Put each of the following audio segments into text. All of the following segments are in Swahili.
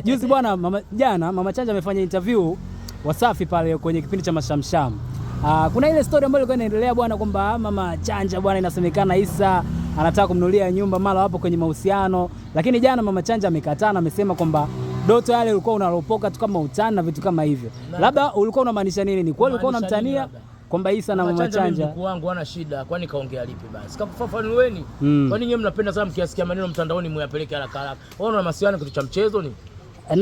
Juzi bwana mama, jana Mama Chanja amefanya interview Wasafi pale kwenye kipindi cha Mashamsham. Kuna ile story ambayo ilikuwa inaendelea bwana kwamba Mama Chanja bwana, inasemekana Isa anataka kumnunulia nyumba mara wapo kwenye mahusiano, lakini jana Mama Chanja amekataa na amesema kwamba Doto yale ulikuwa unalopoka tu kama utani na vitu kama hivyo. Labda ulikuwa unamaanisha nini? Ni kweli ulikuwa Unamaanisha nini unamtania labda? kwamba Isa na Mama Chanja? Mjukuu wangu hana shida, kwani kaongea lipi basi? Kakufafanueni. Kwani nyewe mnapenda sana mkiasikia maneno mtandaoni muyapeleke haraka haraka. Wewe unaona mahusiano kitu cha mchezo ni?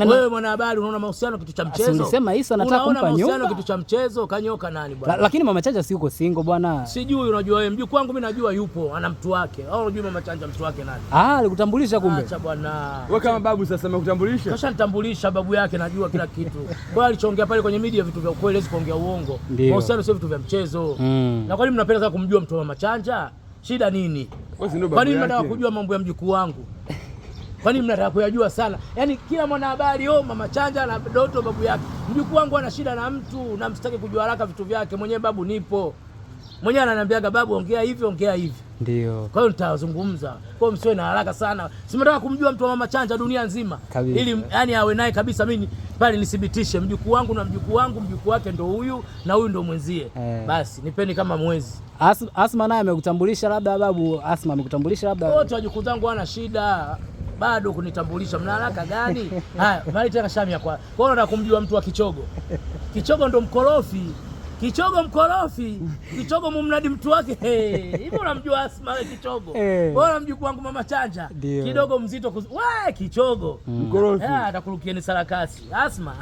Wewe mwanahabari unaona mahusiano kitu cha mchezo? Ulisema Isa anataka Unaona kumpa mahusiano nyumba? kitu cha mchezo? Kanyoka nani bwana? Lakini Mama Chanja si yuko single bwana. Sijui, unajua wewe mjukuu wangu mimi najua yupo, ana mtu wake. Au unajua Mama Chanja mtu wake nani? Ah, alikutambulisha kumbe. Acha bwana. Wewe kama babu sasa amekutambulisha? Kashanitambulisha babu yake, najua kila kitu. Kwa hiyo alichoongea pale kwenye media vitu vya ukweli, hawezi kuongea uongo. Ndio. Mahusiano sio vitu vya mchezo. Na kwa nini mnapenda sana kumjua mtu wa Mama Chanja? Shida nini? Wewe si ndio Kwa babu nini mnataka yake? kujua mambo ya mjukuu wangu? Kwa nini mnataka kuyajua sana? Yaani kila mwanahabari, oh, Mama Chanja na Doto babu yake. Mjukuu wangu ana shida na mtu na msitaki kujua haraka vitu vyake. Mwenyewe babu nipo. Mwenyewe ananiambiaga babu, ongea hivi, ongea hivi. Ndio. Kwa hiyo nitazungumza. Kwa hiyo msiwe na haraka sana. Si mnataka kumjua mtu wa Mama Chanja dunia nzima. Kabisa. Ili yani awe naye kabisa, mimi pale nithibitishe mjukuu wangu na mjukuu wangu, mjukuu wake ndo huyu na huyu ndo mwenzie. Eh. Basi nipeni kama mwezi. Asma naye amekutambulisha labda babu, Asma amekutambulisha labda. Wote wajukuu zangu wana shida bado kunitambulisha, mna haraka gani? Haya, mali tena shamia kwa. Kwa hiyo nataka kumjua mtu wa Kichogo. Kichogo ndo mkorofi. Kichogo mkorofi. Kichogo mumnadi mtu wake. Hey, hivi unamjua Asma wewe Kichogo? Eh. Wewe unamjukuu wangu Mama Chanja. Ndio. Kidogo mzito we Kichogo. Mkorofi. Atakurukieni sarakasi. Asma.